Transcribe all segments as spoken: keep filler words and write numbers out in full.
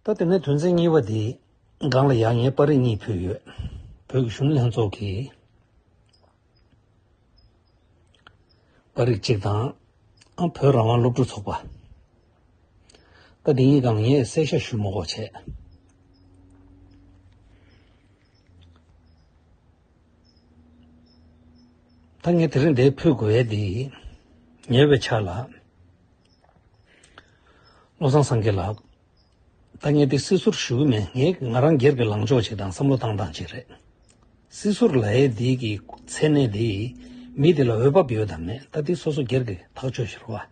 ད་དེ་ནས་དོན་ཚན་གཉིས་པ་འདི་སྒང་ལ་ཡང་ངས་པར་རིས་གཉིས་ཕུལ་ཡོད། བོད་ཀྱི་གཞོན་ནུ་ལྷན་ཚོགས་ཀྱི་པར་རིས་གཅིག་དང་། ཨ་བོད་རང་དབང་སློབ་ཕྲུག་ཚོགས་པ། ད་འདི་གཉིས་སྒང་ལ་ངས་གསལ་བཤད་ཞུ་མ་དགོས་བྱས། ད་ངས་དེ་རིང་འདིར་ཕུལ་དགོས་ཡས་འདི་ཉེ་བའི་ཆར་ལ། བློ་བཟང་སངས་རྒྱས་ལགས། ད་ངས་འདི་སྲིད་ཟུར་ཞུ་གི་མེད། ངས་ང་རང་སྒེར་གྱི་ལངས་ཕྱོགས་ཅིག་དང་བསམ་བློ་བཏང་སྟངས་ཅིག་རེད། སྲིད་ཟུར་ལབ་ཡས་འདི་གི་མཚན་གནས་འདི་མི་འདི་ལ་འོས་བབ་ཡོད་དམ་མེད་ད་འདི་སོ་སོ་སྒེར་གྱི་ཐག་གཅོད་ཞིག་རེད་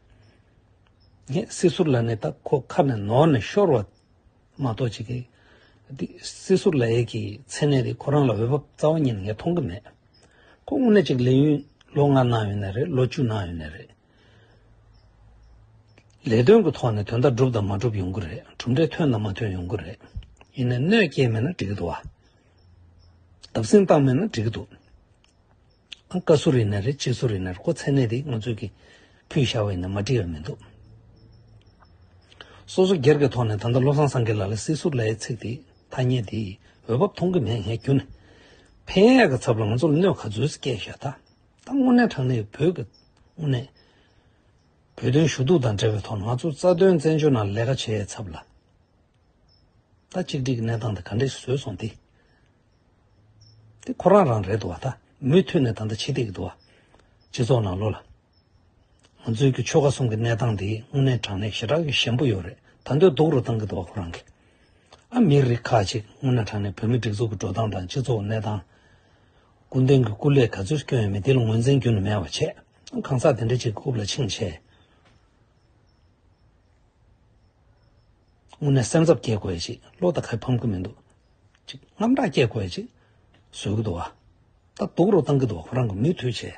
བ། ངས་སྲིད་ཟུར་ལབ་ནས་ད་ཁོ་ཁ་ནས་ནོར་ནས་ཤོར་བ་མ་གཏོགས་ཅིག་གི། འདི་སྲིད་ཟུར་ལབ་ཡས་ཀྱི་མཚན་གནས་འདི་ཁོ་རང་ལ་འོས་བབ་རྩ་བ་ཉིད་ནས་ངས་མཐོང་གི་མེད། ཁོ་དངོས་གནས་ཅིག་ལས་ཡུན་ལོ་ལྔ་གནང་ཡོད་ནའི་རེད། ལོ་བཅུ་གནང་ཡོད་ནའི་རེད། ལས་དོན་གྱི་ཐོག་ནས་དོན་དག་འགྲུབ་དང་མ་འགྲུབ་ཡོང་གི་རེད། གྲུབ་འབྲས་ཐོན་དང་མ་ཐོན་ཡོང་གི་རེད། ཡིན་ནའི་གནོད་སྐྱེལ་མེད་ན་འགྲིག་གི་འདུག་བ། བརྡབ་གསིག་བཏང་མེད་ན་འགྲིག་གི་འདུག་ཨ་བཀའ་ཟུར་ཡིན་ནའི་རེད། སྤྱི་ཟུར་ཡིན་ནའི་རེད། ཁོ་མཚན་གནས་དེ་ང་ཚོས་ཀྱི་ཕུལ་བཞག་པ་ཡིན་ན་མ་འགྲིག་པ་མི་འདུག་སོ་སོ་སྒེར་གྱི་ཐོག་ནས་ད་ལྟ་བློ་བཟང་སངས་རྒྱས་ལགས་ལ་སྲིད་ཟུར་ལབ་ཡའི་ཚིག་དེ་ཐ་སྙད་དེ་འོས་བབ་མཐོང་གི་མེད། ངས་ཁྱོན་ནས་ཕན་ཡག་གི་ཚབ་ལ་ང་ཚོ་ལ་གནོད་ག་ཚོད་སྐྱེལ་བཞག་ད་ད་དངོས་གནས་དྲང་གནས་བོད་ཀྱི་དངོས་གནས་བོད་དོན་ཞུ་གཏུག་དང་འབྲེལ་བའི་ཐོག་ནས་ང་ཚོ་རྩ་དོན་བཙན་བྱོལ་ནང་ལས་ཀ་བྱེད་ཡའི་ཚབ་ལ། ད་གཅིག་སྒྲིལ་གྱི་གནས་སྟངས་དེ་ག་འདྲས་བཟོས་སོང་དེ། དེ་ཁོ་རང་རང་རེད་འདུག་བ། ད་མུ་མཐུད་ནས་ད་ལྟ་བྱེད་བསྡད་ཀྱི་འདུག་བ། སྤྱི་ཚོགས་ནང་ལོགས་ལ། ང་ཚོའི་གི་ཆོལ་ཁ་གསུམ་གྱི་གནས་སྟངས་དེ་དངོས་གནས་དྲང་གནས་ཞེ་དྲག་གི་ཞན་པོ་ཡོད་རེད། ད་དུང་སྡུག་རུ་བཏང་གི་འདུག་བ་ཁོ་རང་གིས། ཨ་མི་རིགས་ཁག་ཅིག་དངོས་གནས་དྲང་གནས་བོད་མི་སྒྲིག་འཛུགས་ཀྱི་འགྲོ་སྟངས་དང་སྤྱི་ཚོགས་གནས་སྟངས། སྐུ་མདུན་གྱི་སྐུ་ལས་ག་ཚོད་སྐྱོན་ཡོད་མེད་དེ་ལ་ངོས་འཛིན་རྒྱུན་ནས་མེད་པ་བྱས། གང་ཟག་དེ་འདྲ་ཅིག་གི་རྐུབ་ལ་ཕྱིན་བྱས། དངོས་གནས་སེམས་འཚབ་སྐྱེ་དགོས་ཡ་ཅིག་བློ་དང་ཁ་ཕམ་གི་མི་འདུག་ཅིག་དངངས་སྐྲག་སྐྱེ་དགོས་ཡ་ཅིག་བཟོ་གི་འདུག་བ། ད་སྡུག་རུ་བཏང་གི་འདུག་བ་ཁོ་རང་གི་མུ་མཐུད་བྱས།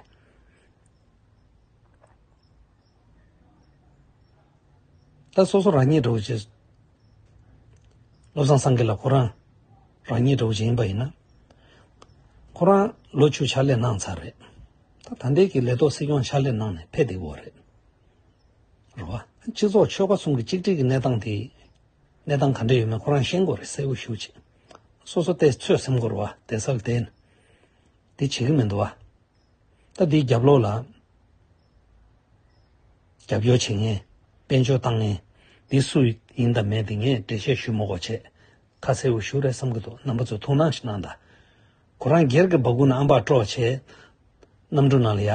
ད་སོ་སོ་རང་ཉིད་འདྲ་བོ་ཅིག་བློ་བཟང་སངས་རྒྱས་ལགས་ཁོ་རང་རང་ཉིད་འདྲ་བོ་ཅིག་ཡིན་པ་ཡིན་ན། ཁོ་རང་ལོ་བཅུ་ཕྱག་ལས་གནང་ཚར་རེད། ད་ད་ལྟའི་གི་ལས་ཐོག་སྲིད་སྐྱོང་ཕྱག་ལས་གནང་ནས་ཕེབས་བསྡད་ཡོད་རེད། རེད་བ། སྤྱི་ཚོགས་ཆོལ་ཁ་གསུམ་གྱི་གཅིག་སྒྲིལ་གྱི་གནས་སྟངས་དེ། གནས་སྟངས་ག་འདྲ་ཡོད་མེད་ཁོ་རང་ཤེས་དགོས་རེད་གསལ་པོ་ཞེ་པོ་ཅིག་སོ་སོ་ལྟས་ཚོད་སེམས་དགོས་རེད་བ་དེ་ས་གི་དེ། དེ་བྱེད་ཀྱི་མི་འདུག་བ། ད་དེའི་རྒྱབ་ལོགས་ལ། རྒྱབ་སྐྱོར་བྱེད་མཁན། དཔལ་འབྱོར་བཏང་མཁན། དེ་སུ་ཡིན་དང་མེད་དེ་ངས་འགྲེལ་བཤད་ཞུ་མ་དགོས་བྱས། ཁ་གསལ་པོ་ཞུ་རེད་བསམ་གྱི་འདུག་རྣམ་པ་ཚོས་ཐུགས་སྣང་ཞིག་གནང་དང་། ཁོ་རང་སྒེར་གྱི་སྦ་ཁུག་ནང་ཨམ་པ་སྤྲོ་བྱས། གནམ་གྲུ་ནང་ལ་ཡ།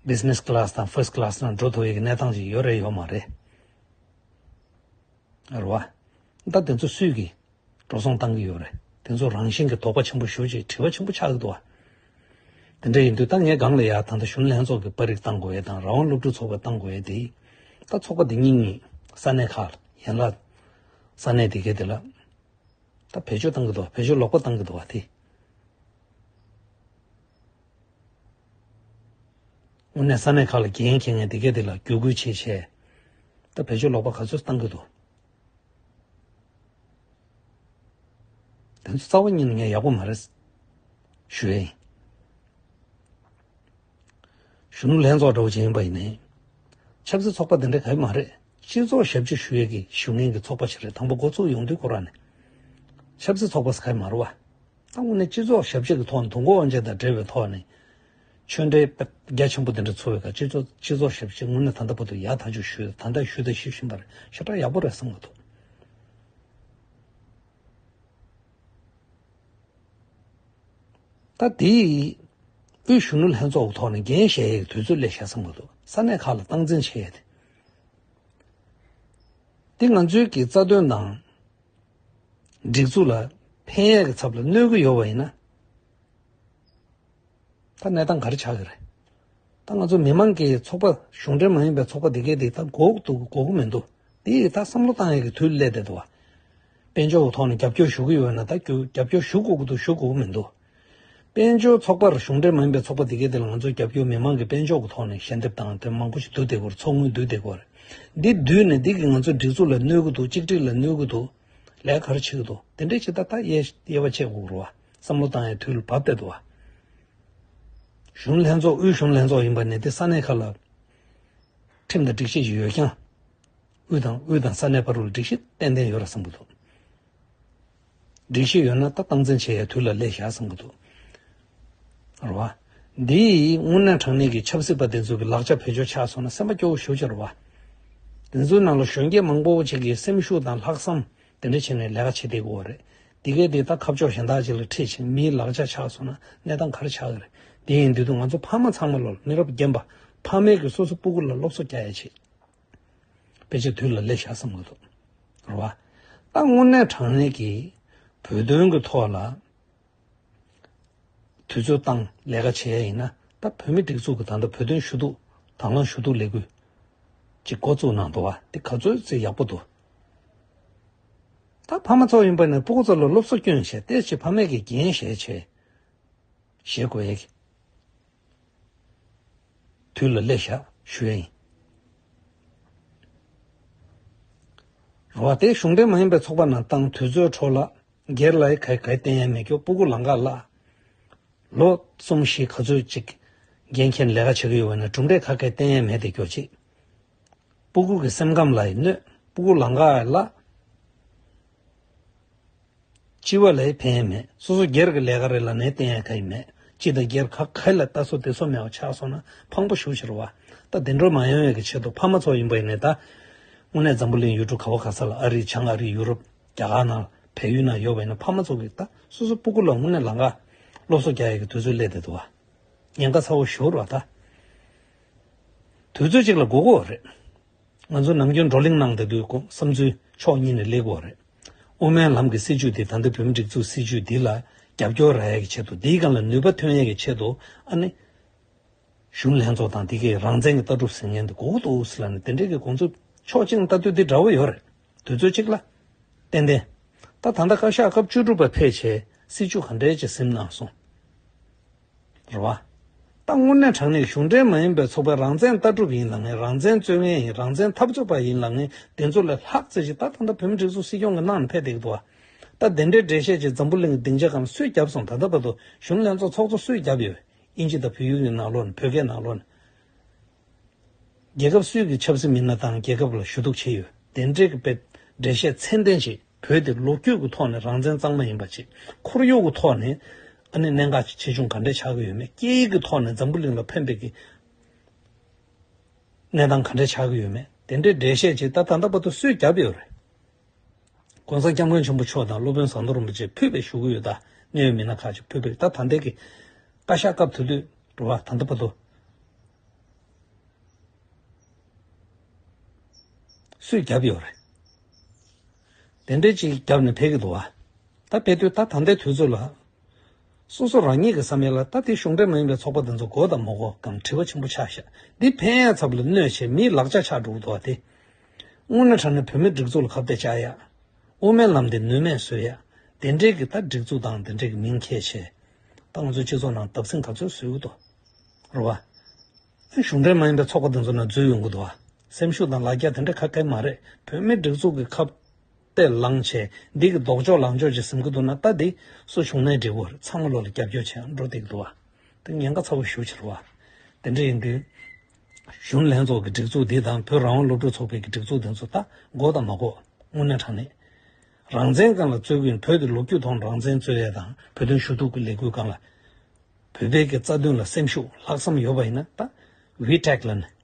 བྷི་ཛི་ནེ་སི་ཀི་ལ་སི་དང་ཕར་སི་ཊི་ཀི་ལ་སི་ནང་འགྲོ་ཐུབ་ཡག་གི་གནས་སྟངས་ཅིག་ཡོད་རེད་ཡོད་མ་རེད། རེད་བ། ད་དེ་ཚོ་སུས་ཀྱིས་འགྲོ་སོང་བཏང་གི་ཡོད་རེད། དེ་ཚོ་རང་བཞིན་གྱི་དོགས་པ་ཆེན་པོ་ཞེ་པོ་ཅིག་དྲི་བ་ཆེན་པོ་ཆགས་ཀྱི་འདུག་བ། དེ་འདྲ་ཡིན་དུས་ད་ངས་སྒང་ལ་ཡ་ད་ལྟ་གཞོན་ནུ་ལྷན་ཚོགས་ཀྱི་པར་རིས་བཏང་དགོས་ཡས་དང་རང་དབང་སློབ་ཕྲུག་ཚོགས་པ་བཏང་དགོས་ཡས་དེ། ད་ཚོགས་པ་དེ་གཉིས་གཉིས་ས་གནས་ཁག་ལ་ཡན་ལག་ས་གནས་དེ་གའི་དེ་ལ། ད་བེད་སྤྱོད་བཏང་གི་འདུག་བ། བེད་སྤྱོད་ལོག་པ་བཏང་གི་འདུག་བ་དེ། དངོས་གནས་ས་གནས་ཁག་ལ་འགན་འཁྱེར་མཁན་དེ་གས་དེ་ལ་བརྒྱུད་སྐུལ་བྱེད་བྱས། ད་བེད་སྤྱོད་ལོག་པ་ག་ཚོད་བཏང་གི་འདུག་དེ་ཚོ་རྩ་བ་ཉིད་ནས་ངས་ཡག་པོ་མ་རེད་ཞུ་ཡ་ཡིན། གཞོན་ནུ་ལྷན་ཚོགས་འདྲ་བོ་ཅིག་ཡིན་པ་ཡིན་ནའི། ཆབ་སྲིད་ཚོགས་པ་དེ་འདྲ་ག་ཡི་མ་རེད། སྤྱི་ཚོགས་ཞབས་ཕྱི་ཞུ་ཡས་ཀྱི་ཞུ་མཁན་གྱི་ཚོགས་པ་ཞིག་རེད། དང་པོ་འགོ་ཚུགས་ཡོང་དུས་ཁོ་རང་ནས། ཆབ་སྲིད་ཚོགས་པ་ཟེར་ག་ཡི་མ་རེད་བ། ད་དངོས་གནས་སྤྱི་ཚོགས་ཞབས་ཕྱི་གི་ཐོག་ནས་དུས་འཁོར་དབང་ཆེན་དང་འབྲེལ་བའི་ཐོག་ནས། ཆོས་འབྲེལ་རྒྱ་ཆེན་པོ་དེ་འདྲ་ཚོགས་པའི་སྐབས་སྤྱི་ཚོགས་སྤྱི་ཚོགས་ཞབས་ཕྱི་དངོས་གནས་ད་ལྟ་བར་དུ་ཡག་ཐག་ཆོད་ཞུས་ད་ལྟ་ཞུས་དང་ཞུ་བཞིན་པ་རེད། ཞེ་དྲག་ཡག་པོ་རེད་བསམ་གྱི་འདུག་ད་དེ་དབུས་གཞོན་ནུ་ལྷན་ཚོགས་ཀྱི་ཐོག་ནས་འགན་བཞེས་ཡས་ཀྱི་དུས་ཚོད་སླེབས་ཤག་བསམ་གྱི་འདུག་ས་གནས་ཁག་ལ་སྟངས་འཛིན་བྱེད་ཡས་དེ། དེ་ང་ཚོའི་གི་རྩ་དོན་དང་། སྒྲིག་འཛུགས་ལ་ཕན་ཡས་ཀྱི་ཚབ་ལ་གནོད་ཀྱི་ཡོད་པ་ཡིན་ན། ད་གནས་སྟངས་ག་རེ་ཆགས་ཀྱི་རེད། ད་ང་ཚོ་མི་མང་གི་ཚོགས་པ་གཞུང་འབྲེལ་མ་ཡིན་པའི་ཚོགས་པ་འདི་གས་འདི་ད་དགོས་འདུག་དགོས་ཀྱི་མི་འདུག་འདི་ཡིས་ད་བསམ་བློ་བཏང་ཡས་ཀྱི་དུས་སླེབས་བསྡད་འདུག་བ། དཔལ་འབྱོར་གྱི་ཐོག་ནས་རྒྱབ་སྐྱོར་ཞུ་གི་ཡོད་ན་ད་རྒྱབ་སྐྱོར་ཞུ་དགོས་ཀྱི་འདུག་ཞུ་དགོས་ཀྱི་མི་འདུག་དཔལ་འབྱོར་ཚོགས་པར་གཞུང་འབྲེལ་མ་ཡིན་པའི་ཚོགས་པ་འདི་གས་འདི་ལ་ང་ཚོས་རྒྱབ་སྐྱོར་མི་མང་གི་དཔལ་འབྱོར་གྱི་ཐོག་ནས་ཞལ་འདེབས་བཏང་དེ་མང་པོ་ཞིག་བསྡུ་བསྡད་ཀྱི་ཡོད་རེད། ཚོགས་དངུལ་བསྡུ་བསྡད་ཀྱི་ཡོད་རེད། འདི་བསྡུས་ནས་འདི་གིས་ང་ཚོ་སྒྲིག་འཛུགས་ལ་གནོད་ཀྱི་འདུག་གཅིག་སྒྲིལ་ལ་གནོད་ཀྱི་འདུག་ལས་ཀ་ག་རེ་བྱེད་ཀྱི་འདུག་དེ་འདྲས་ཅིག་ད་ལྟ་དབྱེ་དབྱེ་བ་ཕྱེ་དགོས་ཀྱི་རེད་བ། བསམ་བློ་བཏང་ཡའི་དུས་ལ་བབ་བསྡད་འདུག་བ། གཞོན་ལྷན་ཚོགས་དབུས་གཞོན་ལྷན་ཚོགས་ཡིན་པ་ནས་དེ་ས་གནས་ཁག་ལ་ཁྲིམས་དང་སྒྲིག་གཞི་ཞིག་ཡོད་ཀྱང་། དབུས་དང་དབུས་དང་ས་གནས་བར་ལ་སྒྲིག་གཞི་ཏན་ཏན་ཡོད་རེད་བསམ་གྱི་འདུག་སྒྲིག་གཞི་ཡོད་ན་ད་སྟངས་འཛིན་བྱེད་ཡ་དུས་ལ་སླེབས་བཞག་བསམ་གྱི་འདུག་རེད་བ། འདི་ཡིས་དངོས་གནས་དྲང་གནས་ཀྱི་ཆབ་སྲིད་པ་དེ་ཚོ་གི་ལག་ཆ་བེད་སྤྱོད་ཆགས་སོང་ན་སེམས་པ་སྐྱོ་བོ་ཞེ་པོ་ཅིག་རེད་བ། དེ་ཚོའི་ནང་ལ་གཞོན་སྐྱེས་མང་པོ་ཅིག་གིས་སེམས་ཤུགས་དང་ལྷག་བསམ་དེ་འདྲ་བྱས་ནས་ལས་ཀ་བྱེད་བསྡད་ཀྱི་ཡོད་རེད། དེ་གས་དེ་ད་ཁ་ཕྱོགས་གཞན་དག་ཅིག་ལ་ཁྲིད་ཕྱིན་མིའི་ལག་ཆ་ཆགས་སོང་ན་གནས་སྟངས་ག་རེ་ཆགས་ཀྱི་རེད། དེ་ཡིན་དུས་ང་ཚོ་ཕ་མ་ཚང་མ་ལོ་མི་རབས་རྒན་པ་ཕ་མས་ཀྱིས་སོ་སོ་སྤུ་གུ་ལ་སློབ་གསོ་རྒྱག་ཡ་ཆེད། ཕལ་ཆེར་དུས་ལ་སླེབས་བཞག་བསམ་གྱི་འདུག་རེད་བ། ད་དངོས་གནས་དྲང་གནས་ཀྱི་བོད་དོན་གྱི་ཐོག་ལ་དུས་ཚོད་བཏང་ལས་ཀ་བྱེད་ཡ་ཡིན་ན་ད་བོད་མི་སྒྲིག་འཛུགས་ཀྱི་ད་ལྟ་བོད་དོན་ཞུ་གཏུག་དང་བླངས་ཞུ་གཏུག་ལས་འགུལ་ཅིག་འགོ་བཙུགས་གནང་འདུག་བ། དེ་ག་ཚོད་ཅིག་ཡག་པོ་འདུག་ད་ཕ་མ་ཚོ་ཡིན་པ་ནས་སྤུ་གུ་ཚོ་ལ་སློབ་གསོ་སྐྱོན་བྱས་ཏེ་ཅིག་ཕ་མས་ཀྱི་འགན་བཞེས་བྱས། བཞེས་དགོས་ཡ་གི་དུས་ལ་སླེབས་ཤག་ཞུ་ཡ་ཡིན། རེད་བ། དེ་གཞུང་འབྲེལ་མ་ཡིན་པའི་ཚོགས་པ་ནང་བཏང་དུས་ཚོད་འཕྲོ་བརླག་སྒེར་ལ་ག་ག་བསྟན་ཡ་མེད་སྐྱོ་སྤུ་གུ་ལང་ཀ་བརླག་ལོ་གསུམ་བཞི་ག་ཚོད་ཅིག་འགན་འཁྱེར་ལས་ཀ་བྱེད་ཀྱི་ཡོད་པ་ན་གྲུབ་འབྲས་ག་ག་བསྟན་ཡ་མེད་དེ་སྐྱོ་ཅིག་སྤུ་གུ་གི་སེམས་ཁམས་ལ་ཡི་གནོད་སྤུ་གུ་ལང་ཀ་ཡི་བརླག་སྤྱི་བ་ལ་ཡི་ཕན་ཡ་མེད། སོ་སོ་སྒེར་གྱི་ལས་ཀ་རེ་ལ་ནས་བསྟན་ཡ་ག་ཡི་མེད། སྤྱི་དང་སྒེར་ག་ག་ལ་ལྟ་སོ་དེ་སོ་མེད་པ་ཆགས་སོང་ན་ཕངས་པོ་ཞུ་ཕྱིར་བ། ད་དེ་འགྲོ་མ་ཡོང་ཡ་གི་ཆེད་དུ་ཕ་མ་ཚོ་ཡིན་པ་ཡིན་ནས་ད་དངོས་གནས་འཛམ་བུ་གླིང་ཡུལ་གྲུ་ག་བ་ག་ས་ལ་ཨ་རི་བྱང་ཨ་རི་ཡུ་རོབ་རྒྱ་གར་ནང་བལ་ཡུལ་ནང་ཡོད་པ་ཡིན་ན་ཕ་མ་ཚོ་གི་ད་སོ་སོ་སྤུ་གུ་ལ་དངོས་གནས་ལང་ཀ་སློབ་གསོ་རྒྱག་ཡ་གི་དུས་ཚོད་སླེབས་བསྡད་འདུག་བ། ཉེན་ཁ་ཚ་བོ་ཞུ་ར་ད། དུས་ཚོད་ཅིག་ལ་འགོར་གི་ཡོད་རེད། ང་ཚོ་ནམ་རྒྱུན་བགྲོ་གླེང་གནང་བསྡད་དུས་ཀོ་བསམ་ཚུལ་ཕྱོགས་གཉིས་ནས་སླེབས་ཀྱི་ཡོད་རེད། དབུ་མའི་ལམ་གྱི་སྲིད་བྱུས་དེ་ད་ལྟ་བོད་མི་སྒྲིག་འཛུགས་སྲིད་བྱུས་འདི་ལ་རྒྱབ་སྐྱོར་རག་ཡ་གི་ཆེད་དུ་འདིའི་སྒང་ལ་ནུས་པ་ཐོན་ཡ་གི་ཆེད་དུ་ཨ་ནི། གཞུང་ལྷན་ཚོགས་དང་འདི་གའི་རང་བཙན་གྱི་ལྟ་གྲུབ་ཟེར་མཁན་འདི་གོ་གི་འདུག་ཟེར་ལབ་ནས་དེ་འདྲའི་གི་དགོངས་ཚུལ་ཕྱོགས་གཅིག་ནས་ལྟ་དུས་འདི་འདྲ་བོ་ཡོད་རེད། དུས་ཚོད་གཅིག་ལ། ཏན་ཏན། ད་ད་ལྟ་བཀའ་ཤག་སྐབས་བཅུ་དྲུག་པ་ཕེབས་བྱས་སྲིད་བྱུས་ག་འདྲའི་ཅིག་ཟིན་གནང་སོང་། རེད་བ། ད་དངོས་གནས་དྲང་གནས་གཞུང་འབྲེལ་མ་ཡིན་པའི་ཚོགས་པའི་རང་བཙན་ལྟ་གྲུབ་ཡིན་ལབ་མཁན་རང་བཙན་རྩོད་མཁན་ཡིན་རང་བཙན་འཐབ་རྩོད་པ་ཡིན་ལབ་མཁན་དེ་ཚོ་ལས་ལྷག་ཙམ་ཞིག་ད་ད་ལྟ་བོད་མི་སྒྲིག་འཛུགས་སྲིད་སྐྱོང་གི་ནང་ནས་ཕེབས་བསྡད་ཀྱི་འདུག་བ། ད་དེ་འདྲའི་འགྲེལ་བཤད་ཅིག་འཛམ་བུ་གླིང་གི་སྡིངས་ཆ་སྒང་སུས་བརྒྱབ་སོང་ད་ལྟ་བར་དུ་གཞུང་ལྷན་ཚོགས་ཚོགས་གཙོ་སུས་བརྒྱབ་ཡོད། དབྱིན་ཇི་དང་བལ་ཡུལ་གྱི་ནང་ལོགས་ནས་བོད་སྐད་ནང་ལོགས་ནས། རྒྱལ་ཁབ་སུས་ཀྱི་ཆབ་སྲིད་མི་སྣ་དང་རྒྱལ་ཁབ་ལ་ཞུ་གཏུག་བྱས་ཡོད། དེ་འདྲའི་གི་དཔེ་འགྲེལ་བཤད་ཚད་ལྡན་ཞིག་བོད་དེ་ལོ་རྒྱུས་ཀྱི་ཐོག་ནས་རང་བཙན་གཙང་མ་ཡིན་པ་ཅིག་ཁོར་ཡུག་གི་ཐོག་ནས་ཨ་ནི་གནད་འགག་ཆེ་ཆུང་ག་འདྲས་ཆགས་ཀྱི་ཡོད་མེད་སྐད་ཡིག་གི་ཐོག་ནས་འཛམ་བུ་གླིང་ལ་ཕན་པའི་གི་གནས་སྟངས་ག་འདྲས་ཆགས་ཀྱི་ཡོད་མེད་དེ་འདྲའི་འགྲེལ་བཤད་ཅིག་ད་ད་ལྟ་བར་དུ་སུས་བརྒྱབ་ཡོད་རེད། ༸གོང་ས་༸སྐྱབས་མགོན་ཆེན་པོ་མཆོག་དང་སློབ་དཔོན་ཟམ་གདོང་རིན་པོ་ཆེ་ཕུད་པའི་ཞུ་གི་ཡོད་ད། གནད་ཡོད་མི་སྣ་ཁག་ཅིག་ཕུད་པའི་ད་ད་ལྟའི་གི་བཀའ་ཤག་སྐབས་དེ་དུས་འགྲོ་བ་ད་ལྟ་བར་དུ་སུས་བརྒྱབ་ཡོད་རེད། དེ་འདྲའི་ཅིག་བརྒྱབ་ནས་ཕེབས་ཀྱི་འདུག་བ། ད་ཕེབས་དུས་ད་ད་ལྟའི་དུས་ཚོད་ལ། སོ་སོ་རང་ཉིད་ཀྱི་བསམ་ཡས་ལ་ད་དེ་གཞུང་འབྲེལ་མ་ཡིན་པའི་ཚོགས་པ་དེ་ཚོ་དགོས་དང་མ་དགོས་གམ་དྲི་བ་ཆེན་པོ་ཆགས་ཤག་འདི་ཕན་ཡས་ཚབ་ལ་གནོད་བྱས་མིའི་ལག་ཆ་ཆགས་འགྲོ་གི་འདུག་བ་དེ། དངོས་གནས་དྲང་གནས་བོད་མིའི་སྒྲིག་འཛུགས་ལ་ཁ་གཏད་བཅག་ཡ། དབུ་མའི་ལམ་དེ་ནུས་མེད་བཟོ་ཡ། དེ་འདྲའི་གི་ད་སྒྲིག་འཛུགས་དང་དེ་འདྲའི་གི་མིང་འཁྱེར་བྱས། ད་ང་ཚོའི་སྤྱི་ཚོགས་ནང་བརྡབ་གསིག་ག་ཚོད་བཟོས་ཡོད་དོ། རེད་བ། གཞུང་འབྲེལ་མ་ཡིན་པའི་ཚོགས་པ་དེ་ཚོ་ནང་འཛུལ་ཡོང་གི་འདུག་བ། སེམས་ཤུགས་དང་ལ་རྒྱ་དེ་འདྲ་ག་གེ་མ་རེད། བོད་མིའི་སྒྲིག་འཛུགས་ཀྱི་ཁ་གཏད་ལངས་བྱས་འདི་གི་ལྡོག་ཕྱོགས་ལངས་ཕྱོགས་ཅིག་ཟིན་གི་འདུག་ན་ད་འདི་སུ་བྱུང་ནའི་འགྲིག་གི་རེད། ཚང་མ་ལོ་ལ་རྒྱབ་སྐྱོར་བྱས་འགྲོ་བསྡད་ཀྱི་འདུག་བ། དེ་ཉེན་ཁ་ཚ་བོ་ཞེ་པོ་ཅིག་རེད་བ། དེ་འདྲ་ཡིན་དུས། གཞུང་ལྷན་ཚོགས་ཀྱི་སྒྲིག་འཛུགས་འདི་དང་བོད་རང་དབང་སློབ་ཕྲུག་ཚོགས་པའི་གི་སྒྲིག་འཛུགས་འདི་ཚོ་ད་དགོས་དང་མ་དགོས་དངོས་གནས་དྲང་གནས། རང་བཙན་སྒང་ལ་རྩོད་ཀྱི་ཡིན། བོད་དེ་ལོ་རྒྱུས་ཐོག་རང་བཙན་རྩོད་ཡས་དང་བོད་དོན་ཞུ་གཏུག་གི་ལས་འགུལ་སྒང་ལ། བོད་པའི་གི་རྩ་དོན་ལ་སེམས་ཤུགས་ལྷག་བསམ་ཡོད་པ་ཡིན་ན་ད། ཝི་ཊེག་ལབ་ནས།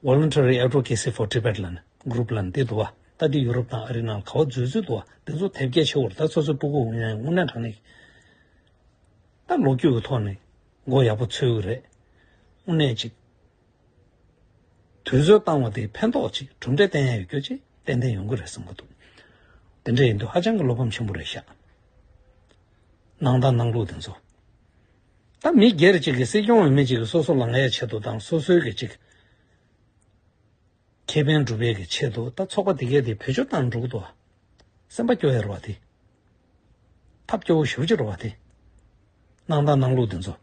Voluntary Advocacy for Tibet ལབ་ནས་གུ་རུབ་ལབ་ནས་འདི་འདུག་བ། ད་འདི་ཡུ་རོབ་དང་ཨ་རི་ནང་ག་བ་འཛུལ་འཛུལ་འདུག་བ། འདི་ཚོ་དེབ་སྐྱེལ་བྱེད་འོར་ད་སོ་སོའི་སྤུ་གུ་ཡིན་ཡང་དངོས་གནས་དྲང་གནས། ད་ལོ་རྒྱུས་ཀྱི་ཐོག་ནས་མགོ་ཡག་པོ་ཚོས་ཀྱི་རེད། དངོས་གནས་ཅིག་དུས་ཚོད་བཏང་བ་དེ་ཕན་ཐོགས་ཅིག་གྲུབ་འབྲས་བསྟན་ཡ་ཡོད་རྒྱུ་ཅིག་ཏན་ཏན་ཡོང་གི་རེད་བསམ་གྱི་འདུག་དེ་འདྲ་ཡིན་དུས་ཧ་ཅང་གི་བློ་ཕམ་ཆེན་པོ་རེད་ཤག་སྣང་དང་སྣང་ལུགས་དེ་ཚོ། ད་མི་སྒེར་གཅིག་གིས་སྲིད་སྐྱོང་འོས་མི་གཅིག་གིས་སོ་སོ་ལངས་ཡ་ཆེད་དུ་དང་སོ་སོའི་གི་ཅིག་ཁེ་ཕན་སྒྲུབ་པའི་གི་ཆེད་དུ་ད་ཚོགས་པ་དེ་གས་དེ་བེད་སྤྱོད་བཏང་འགྲོ་གི་འདུག་བ། སེམས་པ་སྐྱོ་ཡ་རེད་བ་དེ། ཐབས་སྐྱོ་བོ་ཞེ་པོ་ཅིག་རེད་བ་དེ། སྣང་དང་སྣང་ལུགས་དེ་ཚོ།